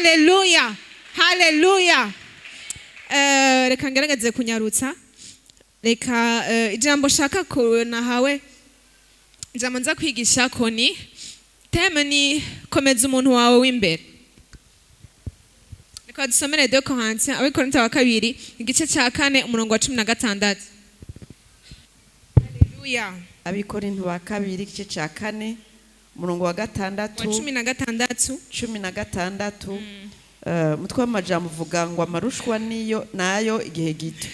Haleluya, haleluya. Reka ngerageze kunyarutsa. Reka ijambo shaka ko nahawe, ijambo nza kwigisha ko ni thème ni "Komeza umuntu wawe w'imbere". Reka dusomere 2 Corinthiens, Abikorinto wa kabiri, igice cya kane, umurongo wa 16. Haleluya. Abikorinto ba kabiri, igice cya kane, umurongo wa gatandatu. Wa 16. 16. Umutwe w'amajambo uvuga ngo "Amarushwa niyo nayo igihe gito".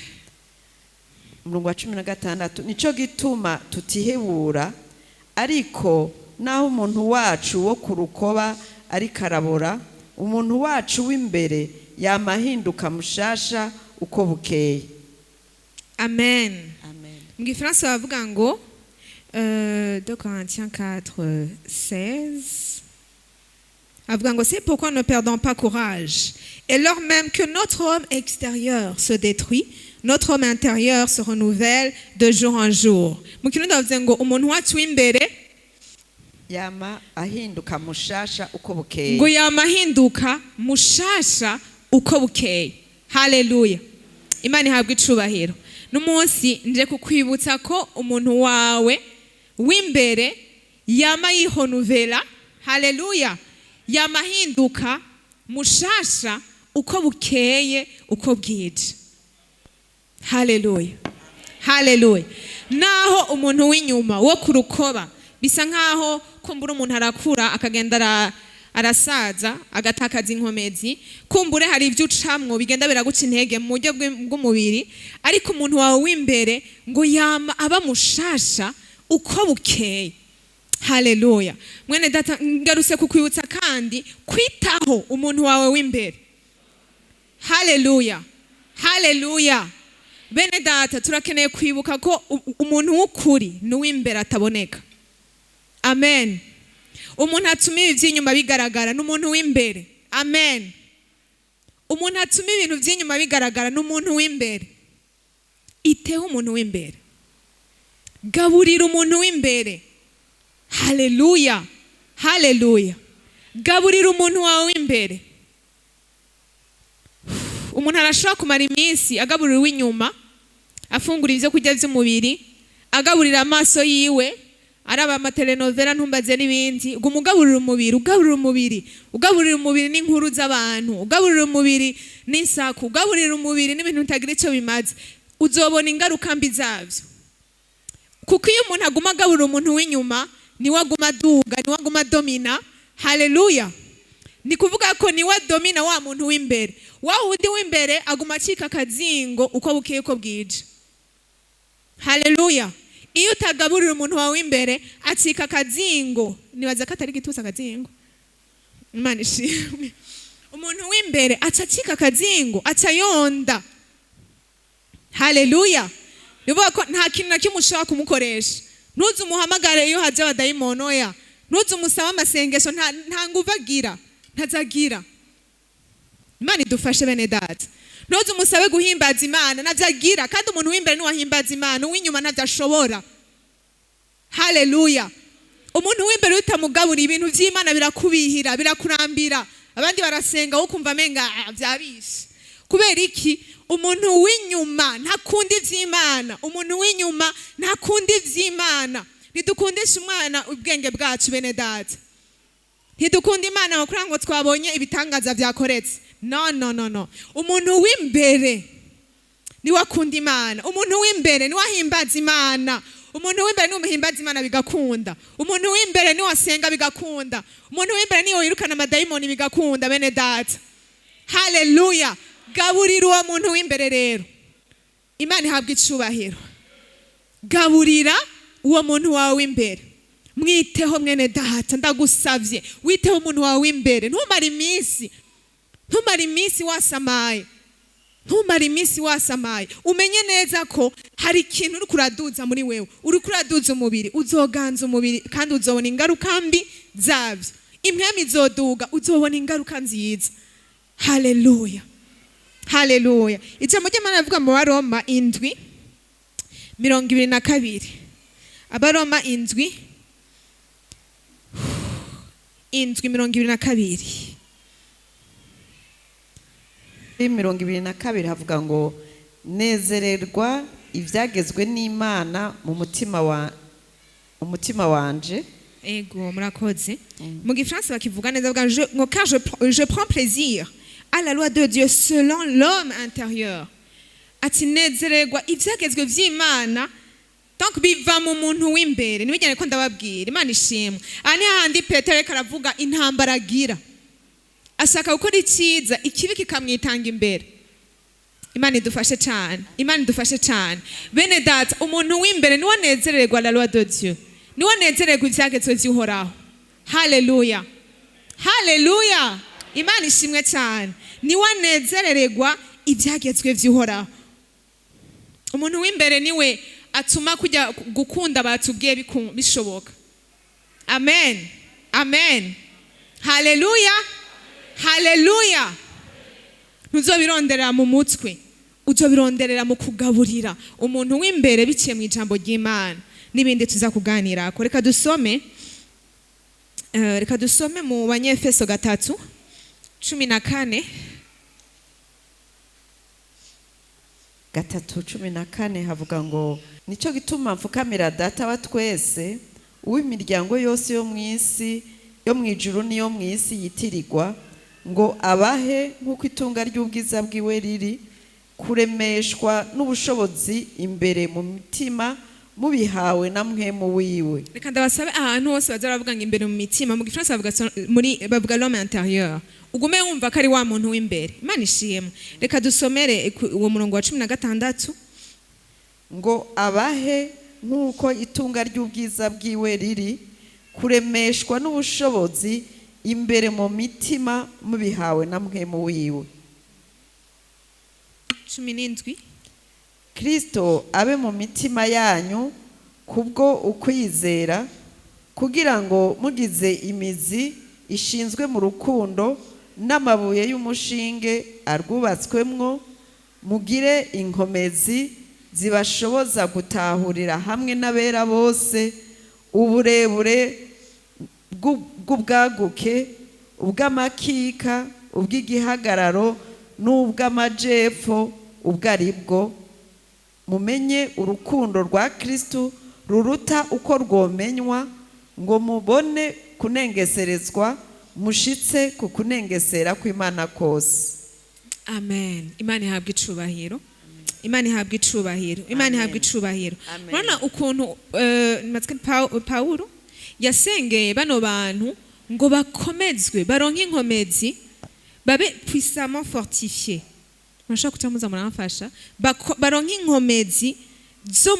Umurongo wa 16: "Nico gituma tutihebura, ariko naho umuntu wacu wo ku rukoba ariko arabora, umuntu wacu w'imbere yama ahinduka mushasha uko bukeye." Amen. Amen. Mu gifaransa bavuga ngo 2 Corinthiens 4, 16, avuga ngo "C'est pourquoi nous ne perdons pas courage. Et lors même que notre homme extérieur se détruit, notre homme intérieur se renouvelle de jour en jour." Mu kirundi bavuze ngo umuntu wacu w'imbere yama ahinduka mushasha uko bukeye. Ngo yama ahinduka mushasha uko bukeye. Haleluya, Imana ihabwa icubahiro. N'umunsi nje kukwibutsa ko umuntu wawe w'imbere yama yihonovera. Haleluya, yama ahinduka mushasha uko bukeye, uko bwije. Haleluya, haleluya. Naho umuntu w'inyuma wo ku rukoba bisa nkaho kumbura umuntu arakura, akagenda arasaza, agatakaza inkomezi, kumbure hari ibyo ucamwo bigenda biraguca intege mu buryo bw'umubiri, ariko umuntu wawe w'imbere ngo yama aba mushasha uko bukeye. Haleluya. Mwene data, ngarutse kukwibutsa kandi kwitaho umuntu wawe w'imbere. Haleluya, haleluya. Bene data, turakeneye kwibuka ko umuntu w'ukuri ni uw'imbere ataboneka. Amen. Umuntu atuma ibi by'inyuma bigaragara ni umuntu w'imbere. Amen. Umuntu atuma ibintu by'inyuma bigaragara ni umuntu w'imbere. Iteho umuntu w'imbere, gaburira umuntu w'imbere. Haleluya, haleluya. Gaburira umuntu wawe w'imbere. Umuntu arashobora kumara iminsi agaburira uw'inyuma, afungura ibyo kurya by'umubiri, agaburira amaso yiwe, araba amatelenovela, ntumbaze n'ibindi. Uguma ugaburira umubiri, ugaburira umubiri, ugaburira umubiri n'inkuru z'abantu, ugaburira umubiri n'insaku, ugaburira umubiri n'ibintu bitagira icyo bimaze, uzobona ingaruka mbi zabyo. Kuko iyo umuntu aguma agaburira umuntu w'inyuma, niwe aguma aduga, niwe aguma adomina. Haleluya. Ni kuvuga ko niwe adomina wa muntu w'imbere. Wa wundi w'imbere aguma acika akazingo uko bukeye, uko bwije. Haleluya. Iyo utagaburira umuntu wawe w'imbere, acika akazingo. Nibaza ko atari igituza akazingo. Imana ishimwe. Umuntu w'imbere aca acika akazingo, aca yonda. Haleluya. Bivuga ko nta kintu na kimwe ushobora kumukoresha. Ntuze umuhamagare iyo haje abadayimoni, oya. Ntuze umusabe amasengesho, nta nguvu agira, ntazagira. Imana idufashe, bene data. Ntuze umusabe guhimbaza Imana, ntabyo agira. Kandi umuntu w'imbere niwe ahimbaza Imana, uw'inyuma ntabyo ashobora. Haleluya. Umuntu w'imbere utamugabura, ibintu by'Imana birakubihira, birakurambira. Abandi barasenga, wowe ukumva amenga byabishe. Kubera iki? Umuntu w'inyuma ntakunda iby'Imana. Umuntu w'inyuma ntakunda iby'Imana. Ntidukundisha umwana ubwenge bwacu, bene data. Ntidukunda Imana ngo kugira ngo twabonye ibitangaza byakoretse. No, no, no, no. Umuntu w'imbere niwe akunda Imana. Umuntu w'imbere niwe ahimbaza Imana. Umuntu w'imbere niwe umuhimbaza Imana bigakunda. Umuntu w'imbere niwe asenga bigakunda. Umuntu w'imbere niwe wirukana amadayimoni bigakunda, bene data. Haleluya. Gaburira uwo muntu w'imbere rero. Imana ihabwa icubahiro. Gaburira uwo muntu wawe w'imbere, mwiteho. Mwene data, ndagusavye witeho umuntu wawe w'imbere. Ntumare iminsi, ntumare iminsi wasamaye, ntumare iminsi wasamaye. Umenye neza ko hari ikintu uriko uraduza muri wewe. Uriko uraduza umubiri, uzoganza umubiri kandi uzobona ingaruka mbi zabyo. Impwemu izoduga, uzobona ingaruka nziza. Haleluya, haleluya. Ijambo ry'Imana rivuga mu Baroma 7:22. Abaroma 7, 7:22. Kuri 22 havuga ngo nezererwa ibyagezwe n'Imana mu mutima wa umutima wanje. Ego, murakoze. Mu gifaransa bakivuga neza, bavuga ngo car je prends plaisir à la loi de Dieu selon l'homme intérieur. Ati nezererwa ibyagezwe vy'Imana, donc biva mu muntu w'imbere. Nibijyane ko ndababwira, Imana ishimwe. Aha ni hahandi Petero ariko aravuga intambara agira, ashaka gukora icyiza, ikibi kikamwitanga imbere. Imana idufashe cyane, Imana idufashe cyane. Bene Data, umuntu w'imbere niwe anezererwa la loi de Dieu, niwe anezererwa ibyagezwe by'Uhoraho. Haleluya, haleluya, Imana ishimwe cyane. Niwe anezererwa ibyagezwe by'Uhoraho. Umuntu w'imbere niwe atuma kujya gukunda batubwiye bishoboka. Amen, amen, haleluya, haleluya. Ntuzobironderera mu mutwe, uzobironderera mu kugaburira umuntu w'imbere biciye mu ijambo ry'Imana n'ibindi tuza kuganirako. Reka dusome mu Banyefeso 3:14. 3:14 havuga ngo nicyo gituma mfukamira Data wa twese, uw'imiryango yose yo mu isi, yo mu ijuru n'iyo mu isi yitirirwa, ngo abahe nk'uko itunga ry'ubwiza bwiwe riri kuremeshwa n'ubushobozi imbere mu mitima, mubihawe na Mpwemu wiwe. Reka ndabasabe, ahantu hose baza baravuga ngo imbere mu mitima, mu gifaransa bavuga muri bavuga l'homme intérieur, ugume wumva ko ari wa muntu w'imbere. Imana ishimwe. Reka dusomere uwo murongo wa 16. Ngo abahe nk'uko itunga ry'ubwiza bwiwe riri kuremeshwa n'ubushobozi imbere mu mitima, mubihawe na Mpwemu wiwe. 17. Kristo abe mu mitima yanyu kubwo ukwizera, kugira ngo mugize imizi ishinzwe mu rukundo n'amabuye y'umushinge arwubatswemwo, mugire inkomezi zibashoboza gutahurira hamwe n'abera bose uburebure bw'ubwaguke, ubw'amakika, ubw'igihagararo n'ubw'amajepfo ubwo ari bwo, mumenye urukundo rwa Kristo ruruta uko rwomenywa, ngo mubone kunengeserezwa mushitse ku kunengesera kw'Imana kose. Amen. Imana ihabwa icubahiro, Imana ihabwa icubahiro, Imana ihabwa icubahiro. Amen. Urabona ukuntu Matske Pawulo yasengeye bano bantu ngo bakomezwe, baronke inkomezi, babe puissamment fortifiés. Murashobora kuca muza muramfasha. Baronke inkomezi zo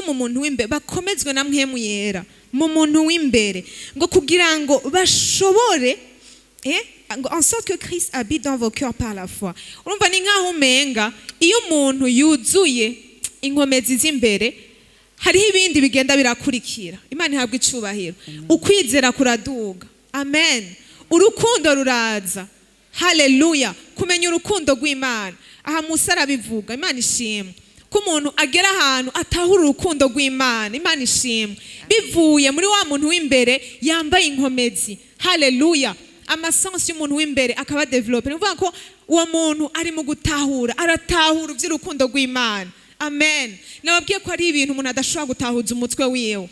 mu muntu w'imbere, bakomezwe na Mpwemu Yera mu muntu w'imbere, ngo kugira ngo bashobore ngo en sorte que Christ habite dans vos cœurs par la foi. Urumva ni nkaho umenga iyo umuntu yuzuye inkomezi z'imbere, hariho ibindi bigenda birakurikira. Imana ihabwa icubahiro. Ukwizera kuraduga, amen. Urukundo ruraza, haleluya. Kumenya urukundo rw'Imana, aha Musa arabivuga. Imana ishimwe ko umuntu agera ahantu atahura urukundo rw'Imana. Imana ishimwe, bivuye muri wa muntu w'imbere yambaye inkomezi, haleluya. Ama sens y'umuntu w'imbere akaba développé, ni ukuvuga ko uwo muntu ari mu gutahura, aratahura iby'urukundo rw'Imana. Amen. Nababwiye ko ari ibintu umuntu adashobora gutahuza umutwe wiwe,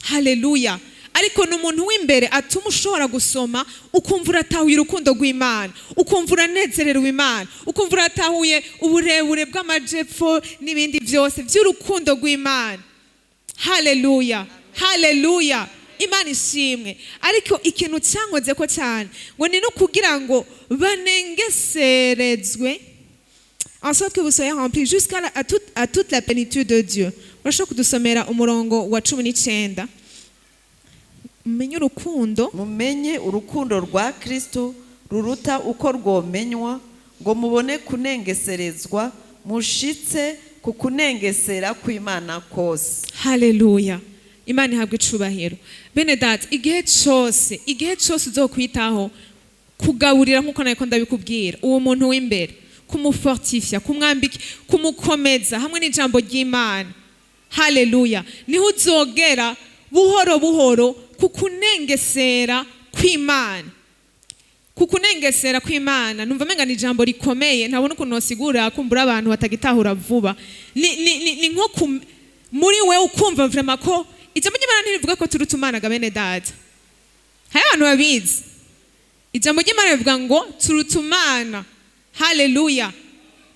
haleluya. Ariko ni umuntu w'imbere atuma ushobora gusoma ukumva uratahuye urukundo rw'Imana, ukumva uranezerewe Imana, ukumva uratahuye uburebure bw'amajepfo n'ibindi byose by'urukundo rw'Imana. Haleluya, haleluya, Imana ishimwe. Ariko ikintu cyankoze ko cyane ngo ni no kugira ngo banengeserezwe, en sorte que vous soyez remplis jusqu'à à toute la plénitude de Dieu. Urashobora kudusomera umurongo wa 19, umenye urukundo. Mumenye urukundo rwa Kristo ruruta uko rwomenywa, ngo mubone kunengeserezwa mushitse ku kunengesera kw'Imana kose. Haleluya, Imana ihabwa icubahiro. Bene Data, igihe cyose uzokwitaho kugaburira, nk'uko nariko ndabikubwira, uwo muntu w'imbere, kumufortifya, kumwambika, kumukomeza hamwe n'ijambo ry'Imana, haleluya, niho uzogera buhoro buhoro ku kunengesera kw'Imana. Ku kunengesera kw'Imana, numva menga ni ijambo rikomeye, ntabona ukuntu nosigura, kumbura abantu batagitahura vuba. Ni nko muri we ukumva vraiment ko ijambo ry'Imana ntirivuga ko turuta Imana ga bene data. Hari abantu babizi. Ijambo ry'Imana rivuga ngo turuta Imana. Haleluya!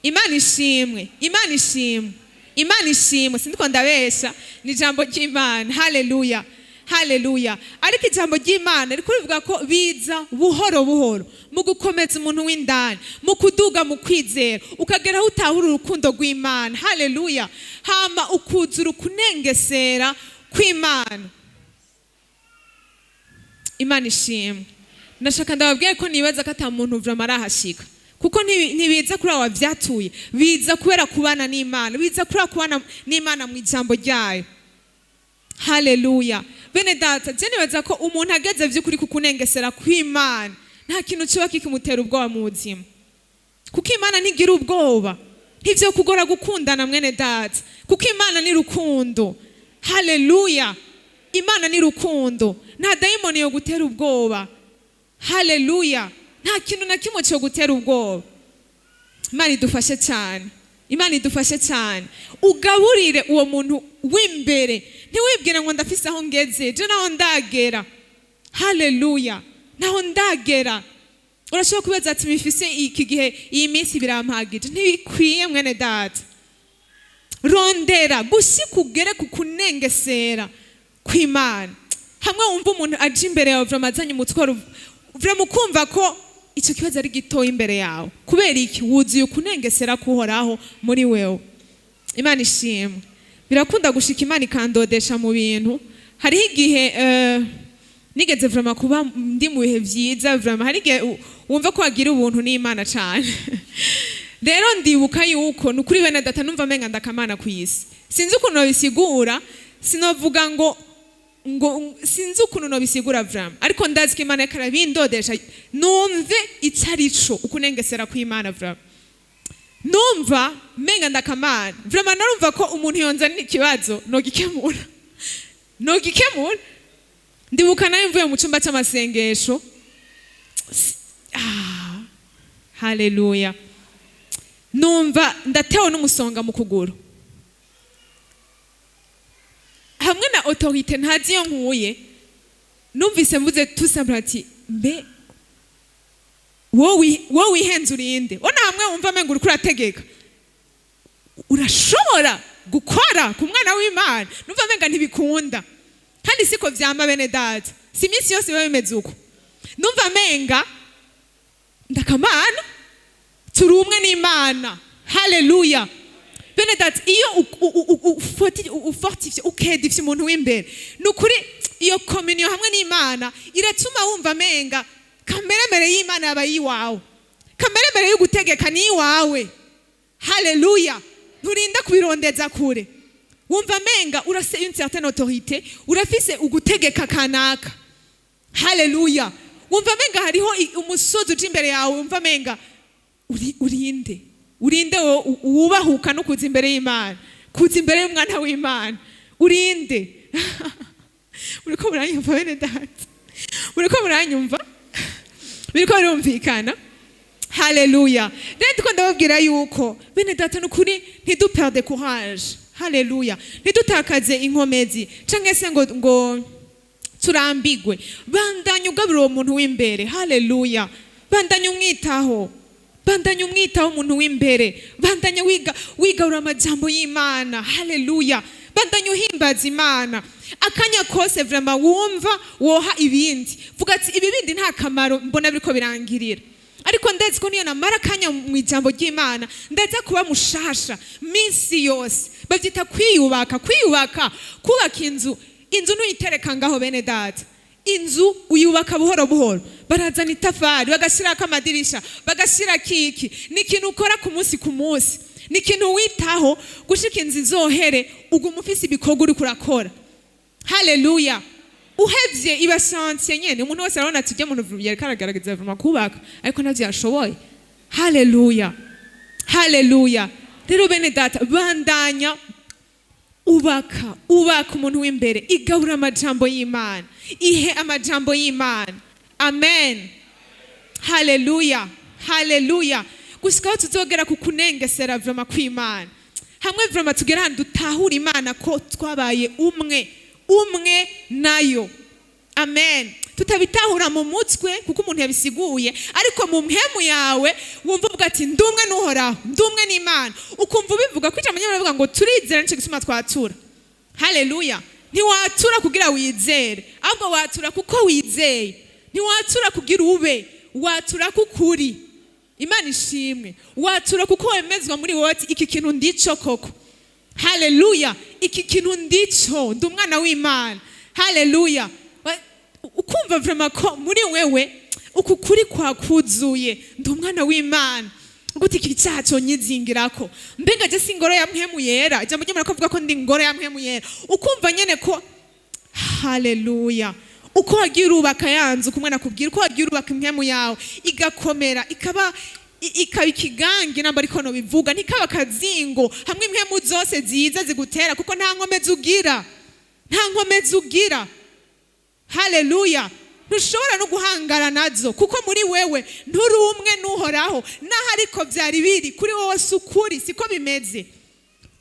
Imana ishimwe, Imana ishimwe, Imana ishimwe. Sindiko ndabesha, ni ijambo ry'Imana. Haleluya, haleluya. Ariko ijambo ry'Imana riko rivuga ko biza buhoro buhoro mu gukomeza umuntu w'indani, mu kuduga mu kwizera, ukagera aho utahura urukundo rw'Imana. Haleluya! Hama ukuzura ukunengesera kw'Imana. Imana ishimwe. Ndashaka ndababwiye ko nibaza ko ata muntu vraiment arahashika, kuko ntibiza kuri abo wavyatuye, biza kubera kubana n'Imana, biza kubera kubana n'Imana mu ijambo ryayo. Haleluya! Bene data, je nibaza ko umuntu ageze vy'ukuri ku kunengesera kw'Imana, nta kintu kiba kikimutera ubwoba mu buzima, kuko Imana ntigira ubwoba. Ntivyo kugora gukundana, mwene data, kuko Imana ni rukundo. Haleluya! Imana ni rukundo, nta dayimoni yo gutera ubwoba. Haleluya! Nta kintu na kimwe cyo gutera ubwoba. Imana idufashe cyane, Imana idufashe cyane. Ugaburire uwo muntu w'imbere, ntiwibwire ngo ndafise aho ngeze, je naho ndagera. Haleluya! Naho ndagera. Urashobora kubaza ati bifise iki gihe, iyi minsi birampagije. Ntibikwiye, mwene data. Rondera gushika ugere ku kunengesera kw'Imana, hamwe wumva umuntu aje imbere yawe vraiment azanye umutwaro, vraiment ukumva ko icyo kibazo ari gitoya imbere yawe. Kubera iki? Wuzuye ukunengesera kuhoraho muri wewe. Imana ishimwe. Birakunda gushika Imana ikandodesha mu bintu. Hariho igihe nigeze vraiment kuba ndi mu bihe vyiza. Vraiment hari igihe wumva ko wagira ubuntu n'Imana cane. Rero ndibuka yuko ni ukuri, bene data, numva menga ndakamana ku isi. Sinzi ukuntu nobisigura, sinovuga ngo sinzi ukuntu nobisigura vraiment, ariko ndazi ko Imana yariko arabindodesha numve ico ari co ukunengesera kw'Imana. Vraiment numva menga ndakamana. Vraiment narumva ko umuntu yonzanira ikibazo nogikemura, nogikemura. Ndibuka nayo mvuye mu cyumba cy'amasengesho. Ah, haleluya! Numva ndatewe n'umusonga mu kuguru, hamwe na autorité ntazi iyo nkuye. Numvise mvuze tout simple ati: "Mbe wowe wihenze urinde?" Ona hamwe wumva amenga uriko urategeka, urashobora gukora ku mwana w'Imana. Numva amenga ntibikunda, kandi siko vyama, bene data, si iminsi yose biba bimeze uko. Numva amenga ndakamana, turi umwe n'Imana. Haleluya! Bene data, iyo ufortifye, ukedifye umuntu w'imbere, ni ukuri iyo communion hamwe n'Imana iratuma wumva amenga kameremere y'Imana yaba yiwawe, kameremere yo gutegeka ni iwawe. Haleluya! Nturinda kubirondeza kure. Wumva amenga urase une certaine autorité, urafise ugutegeka kanaka. Haleluya! Wumva amenga hariho umusozi uja imbere yawe, wumva amenga urinde, urinde wubahuka no kuza imbere y'Imana, kuza imbere y'umwana w'Imana. Urinde? Muriko muranyumva, bene data? Muriko muranyumva? Biriko birumvikana? Haleluya! Rero ndiko ndababwira yuko, bene data, nukuri ntiduperde courage. Haleluya! Ntidutakaze inkomezi canke se ngo turambigwe. Bandanya ugabura uwo muntu w'imbere. Haleluya! Bandanya umwitaho, bandanya umwitaho umuntu w'imbere, bandanya wiga, wigabura amajambo y'Imana. Haleluya! Bandanya uhimbaza Imana akanya kose. Vraiment wumva woha ibindi, vuga ati: "Ibi bindi nta kamaro mbona biriko birangirira, ariko ndazi ko niyo namara akanya mu ijambo ry'Imana ndaza kuba mushasha minsi yose." Babyita kwiyubaka. Kwiyubaka, kubaka inzu. Inzu ntuyitereka ngaho, bene data. Inzu uyubaka buhoro buhoro, barazana itafari, bagashyirako amadirisha, bagashyirako iki. Ni ikintu ukora ku munsi ku munsi, ni ikintu witaho gushika inzu izohere. Uguma ufise ibikorwa uriko urakora. Haleluya! Uhevye iba chantier nyene, umuntu wese arabona ati: "Ujya muntu yariko aragerageza vraiment kubaka, ariko ntavyo yashoboye." Haleluya, haleluya! Rero bene data, bandanya ubaka, ubaka umuntu w'imbere. Igabura amajambo y'Imana, ihe amajambo y'Imana. Amen. Haleluya, haleluya. Gushika aho tuzogera ku kunengesera vraiment kw'Imana, hamwe vraiment tugera ahantu dutahura Imana ko twabaye umwe, umwe nayo. Amen. Tutabitahura mu mutwe kuko umuntu yabisiguye, ariko mu mpemu yawe wumva uvuga ati ndi umwe n'Uhoraho, ndi umwe n'Imana. Ukumva ubivuga ko ijambo ry'Imana rivuga ngo turizera, nicyo gituma twatura. Haleluya. Ntiwatura kugira wizere, ahubwo watura kuko wizeye. Ntiwatura kugira ube, watura kuko uri. Imana ishimwe. Watura kuko wemezwa muri wowe ati iki kintu ndico koko. Haleluya. Iki kintu ndico, ndi umwana w'Imana. Haleluya. Ukumva vraiment ko muri wewe uku kuri kwakuzuye, ndi umwana w'Imana. Gute iki cyaha cyonyizingirako? Mbega je si ingoro ya Mpwemu Yera? Ijambo ry'Imana ko avuga ko ndi ingoro ya Mpwemu Yera. Ukumva nyene ko, haleluya, uko wagiye urubaka ya nzu, kumwe nakubwira, uko wagiye urubaka impwemu yawe igakomera, ikaba ikigangi, namba ariko no bivuga, ntikaba akazingo hamwe impwemu zose ziza zigutera, kuko nta nkomezi ugira, nta nkomezi ugira. Haleluya. Ntushobora no guhangara nazo, kuko muri wewe nturi umwe n'Uhoraho. Naho ariko byari biri kuri wowe, si ukuri, siko bimeze.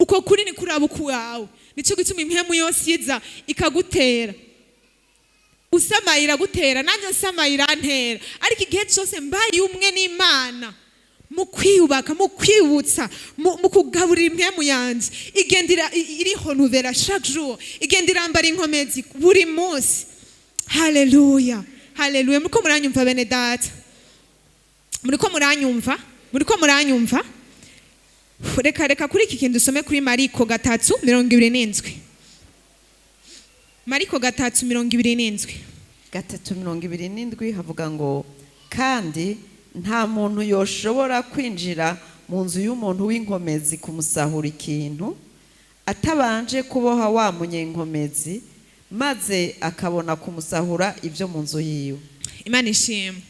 Uko kuri ni kuraba ukwawe. Nicyo gituma impwemu yose iza ikagutera. Usamaye iragutera, nanjye nsamaye irantera. Ariko igihe cyose mbaye umwe n'Imana, mu kwiyubaka, mu kwibutsa, mu kugaburira impwemu yanjye, igenda irihonovera chaque jour, igenda irambara inkomezi buri munsi. Haleluya, haleluya. Muriko muranyumva, bene data? Muriko muranyumva? Muriko muranyumva? Reka kuri iki kintu dusome kuri Mariko 3:27. Mariko 3:27. 3:27 havuga ngo: "Kandi nta muntu yoshobora kwinjira mu nzu y'umuntu w'inkomezi kumusahura ikintu, atabanje kuboha wa munyenkomezi, maze akabona kumusahura ibyo mu nzu yiwe." Imana ishimwe,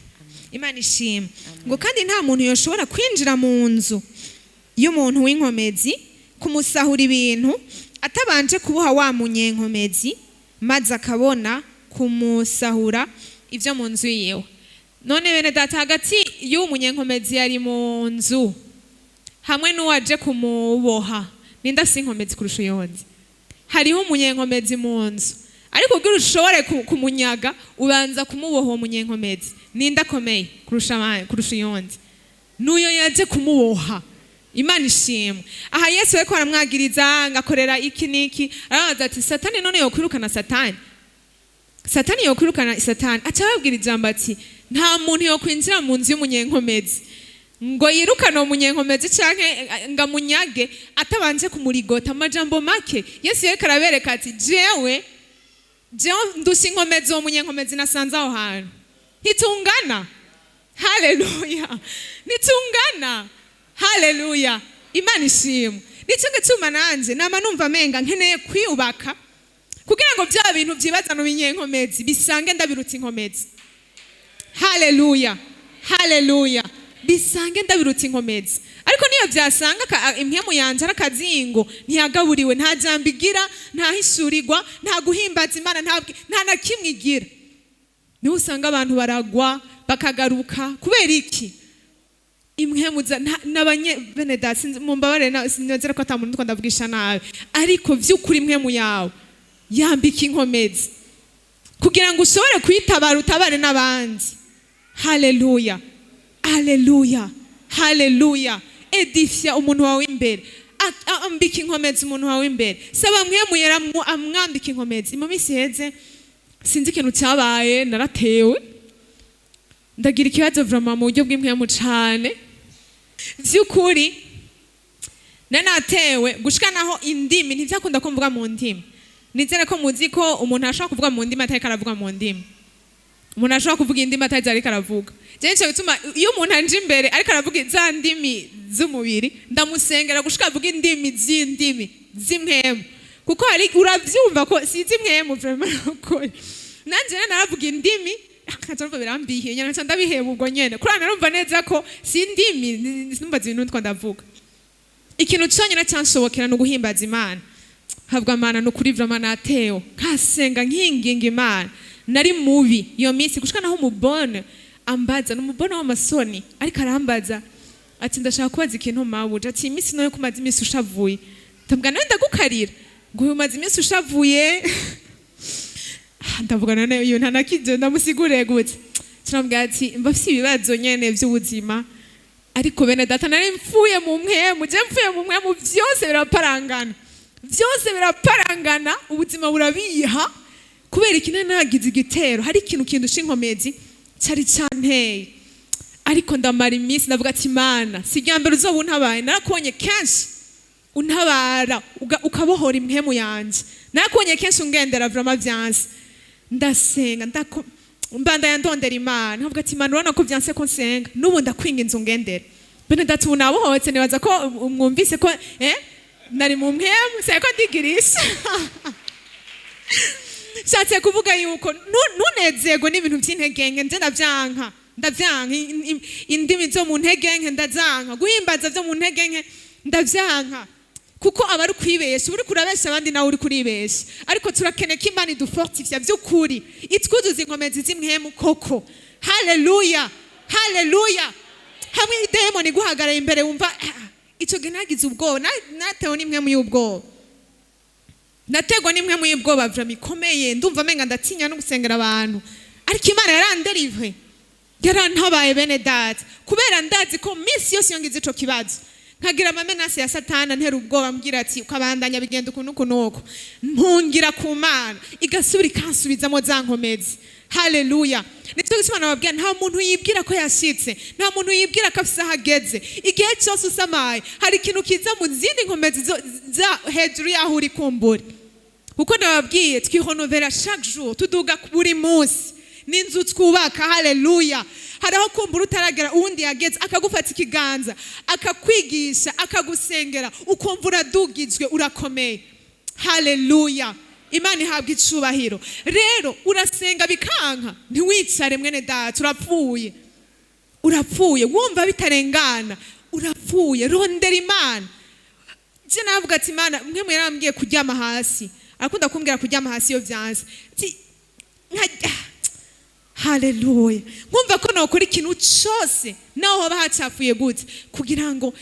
Imana ishimwe. Ngo kandi nta muntu yoshobora kwinjira mu nzu y'umuntu w'inkomezi kumusahura ibintu, atabanje kuboha wa munyenkomezi, maze akabona kumusahura ibyo mu nzu yiwe. None bene data, hagati y'uwo munyenkomezi yari mu nzu hamwe n'uwaje kumuboha, ninde afise inkomezi kurusha uyundi? Hariho umunyenkomezi mu nzu, ariko kugira ushobore kumunyaga ubanza kumuboha uwo munyenkomezi. Ninde akomeye kurusha kurusha uyundi? N'uyo yaje kumuboha. Imana ishimwe. Aha Yesu ariko aramwagiriza ngo akorera iki n'iki, arabaza ati: "Satani none yokwirukana Satani? Satani yokwirukana Satani?" Aca ababwira ijambo ati: "Nta muntu yokwinjira mu nzu y'umunyenkomezi ngo yirukane uwo munyenkomezi canke ngo amunyage atabanje kumurigota." Amajambo make, Yesu yariko arabereka ati: Jewe ndusha inkomezi uwo munyenkomezi nasanze aho hantu. Ntitungana. Haleluya, ntitungana. Haleluya, Imana ishimwe. Nicyo gituma nanje nama numva amenga nkeneye kwiyubaka kugira ngo bya bintu byibazana ibinyenkomezi bisange ndabirutse inkomezi. Haleluya, haleluya. Bisange ndabirutse inkomezi. Ariko niyo byasanga impwemu yanje ari akazingo, ntiyagaburiwe, nta jambo igira, nta hishurirwa, nta guhimbaza Imana, nta na kimwe igira, niho usanga abantu baragwa bakagaruka. Kubera iki? Impwemu n'abanye bene data, mumbabarire, sinzera ko ata muntu ndiko ndavugisha nabi, ariko vy'ukuri impwemu yawe yambika inkomezi kugira ngo ushobore kuyitabara, utabare n'abandi. Haleluya, haleluya, haleluya. Edifya umuntu wawe imbere. Ambika inkomezi umuntu wawe imbere. Saba Mpwemu Yera amwambika inkomezi. Mu minsi iheze sinzi ikintu cyabaye, naratewe, ndagira ikibazo vraiment mu buryo bw'impwemu cane. Vy'ukuri nari natewe gushika naho indimi ntivyakunda ko mvuga mu ndimi. Nizere ko muzi ko umuntu ashobora kuvuga mu ndimi atariko aravuga mu ndimi, umuntu ashobora kuvuga indimi atari ariko aravuga. Jewe nico gituma iyo umuntu anje imbere ariko aravuga za ndimi z'umubiri, ndamusengera gushika avuga indimi z'indimi z'impwemu, kuko hari uravyumva ko si iz'impwemu vraiment. Ukuri nanje rero naravuga indimi, nkaca numva birambihiye nyene, nca ndabiheba ubwo nyene, kubera narumva neza ko si indimi, numva ibintu ndiko ndavuga. Ikintu cyonyine cyanshobokera ni uguhimbaza Imana. Habwa Mana, ni ukuri vraiment natewe, nkasenga, nkinginga Imana. Nari mubi iyo minsi gushika naho umubone. Ambaza n'umubona w'amasoni, ariko arambaza ati: "Ndashaka kubaza ikintu, mabuja." Ati: "Iminsi nayo kumaze iminsi ushavuye." Ndavuga: "Nawe ndagukarira ngo uyu umaze iminsi ushavuye." Ndavuga: "None uyu ntanakije ndamusiguriye gute?" Turamubwira ati: "Mba mfise ibibazo nyene vy'ubuzima." Ariko bene data, nari mfuye mu mpwemu, je mfuye mu mpwemu vyose biraparangana, vyose biraparangana, ubuzima burabiha. Kubera iki? Nari nagize igitero, hari ikintu kindusha inkomezi cari canteye. Ariko ndamara iminsi ndavuga ati: "Imana, si irya mbere uzoba untabaye, narakubonye kenshi untabara, ukabohora impwemu yanje, narakubonye kenshi ungendera." Vraiment vyanse, ndasenga, ndako mbandanya ndondera Imana, nkavuga ati: "Imana, urabona ko vyanse ko nsenga, n'ubu ndakwinginze ungendere." Bene data, ubu nabohotse. Nibaza ko mwumvise ko nari mu mpwemu, seko ndigirisha. Nshatse kuvuga yuko ntunezerwe n'ibintu by'intege nke. Nje ndavyanka, ndavyanka. Indimi zo mu ntege nke ndazanka, guhimbaza vyo mu ntege nke ndavyanka, kuko aba ari kwibesha, uba uriko urabesha abandi, nawe uri kuribesha. Ariko turakeneye ko Imana idufortifya by'ukuri, itwuzuza inkomezi z'impwemu koko. Haleluya, haleluya! Hamwe idemoni iguhagarara imbere wumva, ah, ico gihe nagize ubwoba, natewe n'impwemu y'ubwoba, nategwa n'impwemu y'ubwoba vraiment ikomeye. Ndumva amenga ndatinya no gusengera abantu, ariko Imana yaranderive, yarantabaye, bene data, kubera ndazi ko minsi yose iyo ngize ico kibazo, nkagira ama menaces ya Satana ntera ubwoba, mbwira ati ukabandanya bigenda uku n'uku n'uku, mpungira ku Mana, igasubira ikansubizamo za nkomezi. Haleluya! Nicyo gituma nababwira, nta muntu yibwira ko yashitse, nta muntu yibwira ko afise aho ageze. Igihe cyose usamaye, hari ikintu kiza mu zindi nkomezi za hejuru y'aho uri kumbura, kuko nababwiye, twihonovera chaque jour, tuduga buri munsi n'inzu twubaka. Haleluya! Hari aho kumbura utaragera, uwundi yageze akagufata ikiganza, akakwigisha, akagusengera, ukumva uradugijwe, urakomeye. Haleluya! Imana ihabwa icubahiro. Rero urasenga bikanka, ntiwicare, mwene data, urapfuye, urapfuye. Wumva bitarengana, urapfuye, rondera Imana. Je navuga ati: "Imana, mwe yarambwiye kuryama hasi." Arakunda kumbwira kuryama hasi iyo vyanse. Ati, haleluya, nkumva ko nokora ikintu cose, naho hoba hacafuye gute, kugira ngo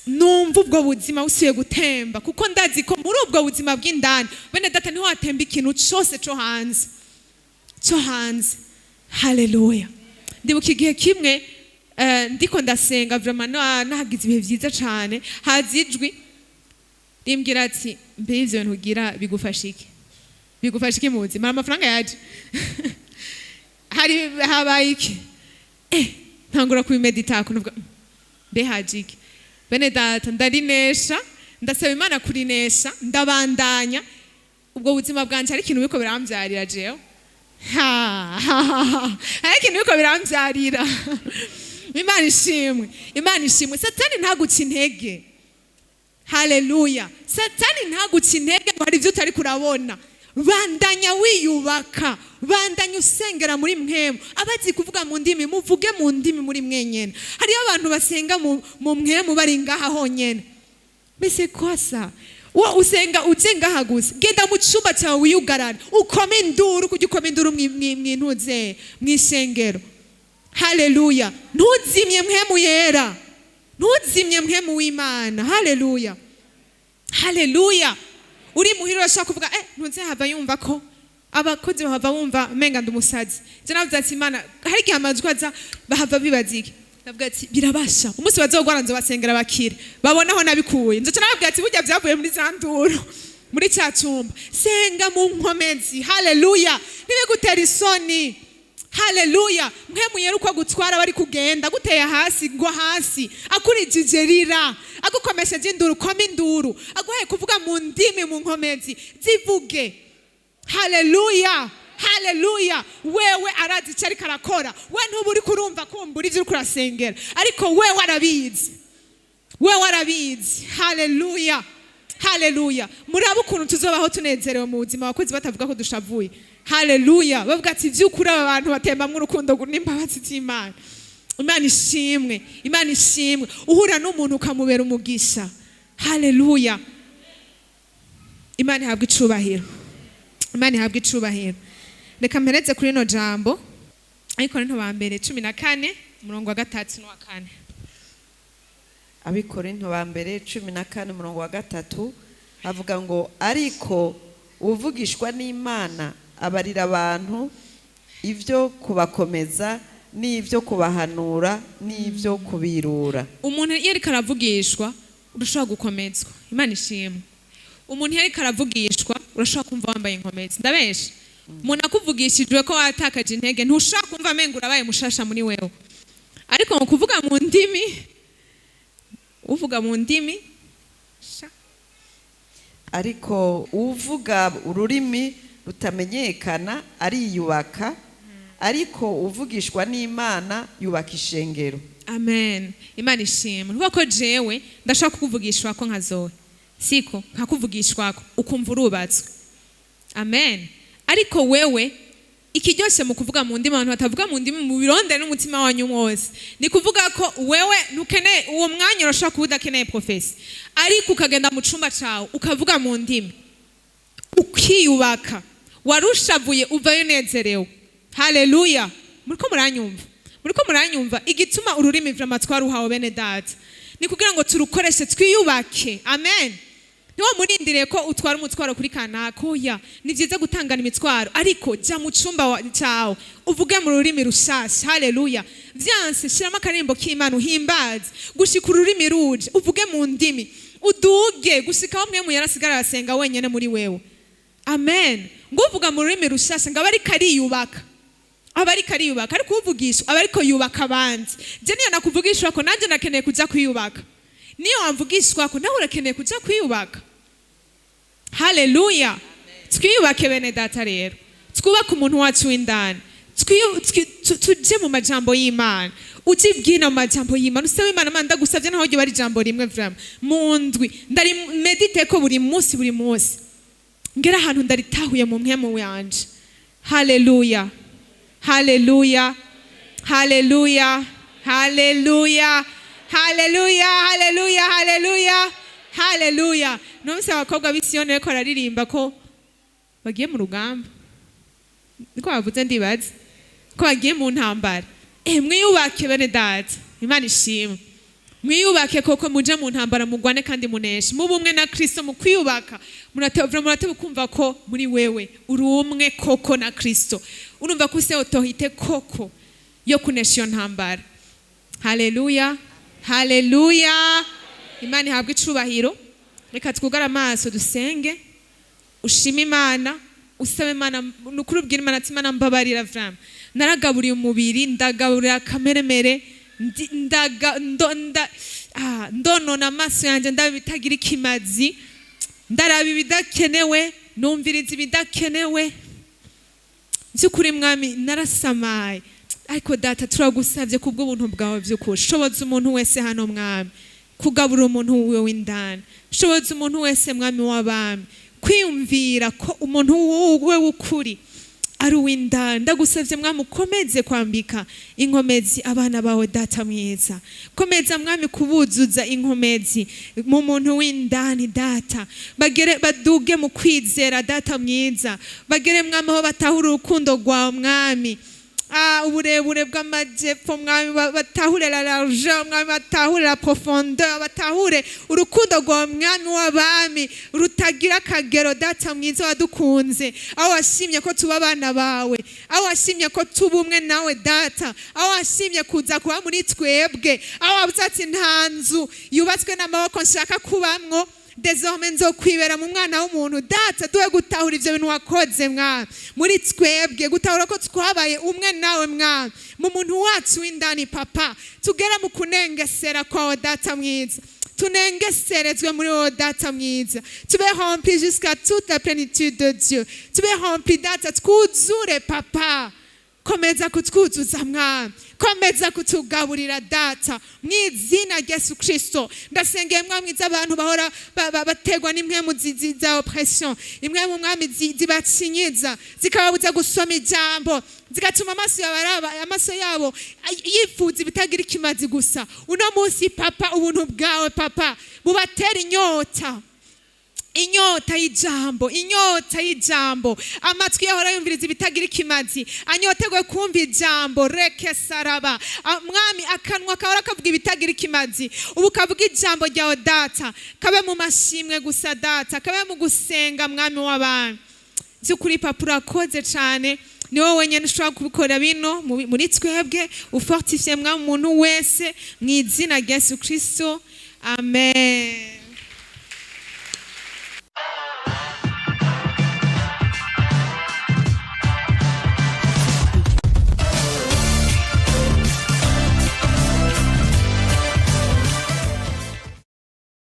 numva ubwo buzima busubiye gutemba, kuko ndazi ko muri ubwo buzima bw'indani, bene data, niho hatemba ikintu cose co hanze, cyo hanze. Haleluya! Ndibuka igihe kimwe ndiko ndasenga, vraiment nahagize ibihe byiza cane, haza ijwi rimbwira ati: "Mbe ivyo bintu ugira bigufasha iki? Bigufasha iki mu buzima? Hari amafaranga yaje? Hari habaye iki?" Ntangura kubimeditako, nuvuga: "Mbe haje iki?" Bene data, ndarinesha, ndasaba Imana kurinesha, ndabandanya ubwo buzima bwanje. Hari ikintu biriko birambyarira jewe. Ha, ha, ha, ha. Hari ikintu biriko birambyarira. Imana ishimwe, Imana ishimwe. Satani ntaguca intege. Haleluya! Satani ntaguca intege ngo hari ibyo utari kurabona. Bandanya wiyubaka, bandanya usengera muri mpwemu. Abazi kuvuga mu ndimi, muvuge mu ndimi muri mwenyene. Hariyo abantu basenga mu mpwemu bari ngaha honyene. Mbese kwasa wo usenga uje ngaha gusa? Genda mu cyumba cyawe wiyugarane, ukome induru kujya ukoma induru mwintuze mw'ishengero. Haleluya! Ntuzimye mpwemu yera, ntuzimye mpwemu w'Imana. Haleluya, haleluya! Uri muhira urashobora kuvuga: "Ntuze hava yumva ko abakozi bahava bumva menga ndi umusazi." Je navuze ati: "Imana, hari igihe amajwi aza, bahava bibaza iki?" Ndavuga ati: "Birabasha, umunsi bazogwara nzobasengera bakire, babone aho nabikuye." Nzoca nababwira ati: "Burya byavuye muri za nduru muri cya cyumba." Senga mu nkomezi. Haleluya! Ntibigutera isoni. Haleluya! Mpwemu yera uko agutwara, bari kugenda aguteye hasi, ngwa hasi, akurijije, rira, agukomesheje induru, koma induru, aguhaye kuvuga mu ndimi mu nkomezi, zivuge. Haleluya, haleluya! Wewe arazi icyo ariko arakora. We ntuba uri kurumva kumbura ibyo uriko urasengera, ariko wewe arabizi, wewe arabizi. Haleluya, haleluya! Murabe ukuntu tuzobaho tunezerewe mu buzima, abakozi batavuga ko dushavuye. Haleluya! Bavuga ati: "By'ukuri aba bantu batembamwo urukundo n'imbabazi z'Imana." Imana ishimwe, Imana ishimwe. Uhura n'umuntu ukamubera umugisha. Haleluya! Imana ihabwa icubahiro, Imana ihabwa icubahiro. Reka mpereze kuri rino jambo. Abikorinto ba mbere 14, umurongo wa gatatu n'uwa kane. Abikorinto ba mbere 14, umurongo wa gatatu, avuga ngo: "Ariko uvugishwa n'Imana abarira abantu ibyo kubakomeza n'ibyo kubahanura n'ibyo kubirura." Umuntu iyo ariko aravugishwa, urashobora gukomezwa. Imana ishimwe. Umuntu iyo ariko aravugishwa, urashobora kumva wambaye inkomezi. Ndabesha? Umuntu akuvugishijwe ko watakaje intege, ntushobora kumva amenga urabaye mushasha muri wewe. Ariko mu kuvuga mu ndimi, uvuga mu ndimi sha. Ariko uvuga ururimi rutamenyekana ariyubaka, ariko uvugishwa n'Imana yubaka ishengero. Amen, Imana ishimwe. Ntuvuga ko jewe ndashaka kukuvugishwa ko nka Zoe, siko? Nkakuvugishwa ko ukumva urubatswe. Amen. Ariko wewe, ikiryoshe mu kuvuga mu ndimi, abantu batavuga mu ndimi mu birondere n'umutima wanyu wose, ni kuvuga ko wewe ntukeneye uwo mwanya. Urashobora kuba udakeneye prophétie, ariko ukagenda mu cumba cawe ukavuga mu ndimi, ukiyubaka. Warushavuye, uvayo unezerewe. Haleluya! Muriko muranyumva? Muriko muranyumva? Igituma ururimi vraiment twaruhawe, bene data, ni kugira ngo turukoreshe twiyubake. Amen. Ntiwamurindiriye ko utwara umutwaro kuri kanaka. Oya, ni byiza gutangana imitwaro, ariko jya mu cumba cyawe uvuge mu rurimi rushasha. Haleluya! Vyanse, shiramo akaririmbo k'Imana, uhimbaze gushika ururimi ruje, uvuge mu ndimi, uduge gushika aho mwe yarasigara arasenga wenyene muri wewe. Amen. Ngo uvuga mu rurimi rushasha ngo aba ariko ariyubaka, aba ariko ariyubaka, ariko uvugisha aba ariko yubaka abandi. Je niyo nakuvugishwa ko nanjye nakeneye kuja kwiyubaka, niyo wamvugishwa ko nawe urakeneye kuja kwiyubaka. Haleluya! Twiyubake, bene data. Rero twubake umuntu wacu w'indani. Tuje mu majambo y'Imana, ujibwina mu majambo y'Imana, usabe Imana: "Mana, ndagusavye, naho ryo bari ijambo rimwe vraiment mu ndwi, ndari médite ko buri munsi, buri munsi, ngera ahantu ndaritahuye mu mpwemu yanje." Haleluya, haleluya, haleluya, haleluya, haleluya, haleluya, haleluya, haleluya! Numvise abakobwa b'i Siyoni bariko bararirimba ko bagiye mu rugamba. Niko bavuze, ndibaza ko bagiye mu ntambara. Mwiyubake, bene data. Imana ishimwe. Mwiyubake koko, muje mu ntambara, mugwane kandi muneshe, mube umwe na Kristo. Mu kwiyubaka murateba kumva ko muri wewe uri umwe koko na Kristo. Urumva ko ufise autorité koko yo kunesha iyo ntambara. Haleluya, haleluya! Imana ihabwe icubahiro. Reka twugare amaso, dusenge. Ushime Imana, usabe Imana. Ni ukuri, ubwira Imana ati: "Imana, mbabarira vraiment, naragaburiye umubiri, ndagaburira akameremere, ndaga ndo nda ndonona amaso yanjye, ndaba ibitagira ikimazi, ndaraba ibidakenewe, numviriza ibidakenewe. By'ukuri Mwami, narasamaye. Ariko Data, turagusabye kubw'ubuntu bwawe, by'ukuri shoboza umuntu wese hano, Mwami, kugaburira umuntu wiwe w'indani. Shoboza umuntu wese, Mwami w'abami, kwiyumvira ko umuntu we w'ukuri ari uw'indani. Ndagusabye Mwami, ukomeze kwambika inkomezi abana bawe. Data mwiza, komeza Mwami kubuzuza inkomezi mu muntu w'indani. Data, bagere baduge mu kwizera. Data mwiza, bagere Mwami aho batahura urukundo rwawe, Mwami, uburebure bw'amajepfo, Mwami, batahure la largeur, Mwami, batahure la profondeur, batahure urukundo rwawe, Mwami w'abami, rutagira akagero. Data mwiza, wadukunze aho washimye ko tuba abana bawe, aho washimye ko tuba umwe nawe. Data, aho washimye kuza kuba muri twebwe, aho wavuze ati: "Nta nzu yubatswe n'amaboko nshaka kubamwo, désormais nzokwibera mu mwana w'umuntu." Data, duhe gutahura ivyo bintu wakoze, Mwami, muri twebwe, gutahura ko twabaye umwe nawe, Mwami, mu muntu wacu w'indani. Papa, tugere mu kunengesera kwawe. Data mwiza, tunengeserezwe muri wowe. Data mwiza, tube rempli jusqu'à toute la plénitude de Dieu, tube rempli. Data, twuzure. Papa, komeza kutwuzuza. Mwami, komeza kutugaburira. Data, mu izina rya Yesu Kristo, ndasengeye, Mwami mwiza, abantu bahora bategwa n'impwemu za oppression, impwemu, Mwami, zibacinyiza, zikababuza gusoma ijambo, zigatuma amaso yabo araba, amaso yabo yifuza ibitagira ikimazi gusa. Uno munsi, Papa, ubuntu bwawe, Papa, bubatera inyota. Inyota y'ijambo, inyota y'ijambo. Amatwi yahora yumviriza ibitagira ikimazi anyotegwe kumva ijambo. Reke saraba. Mwami, akanwa kahora kavuga ibitagira ikimazi ubu kavuga ijambo ryawe, Data. Kabe mu mashimwe gusa, Data, kabe mu gusenga, Mwami w'abantu. By'ukuri, Papa, urakoze cyane. Ni wowe wenyine ushobora kubikora bino muri twebwe. Ufortifye, Mwami, umuntu wese mu izina rya Yesu Kristo, amen.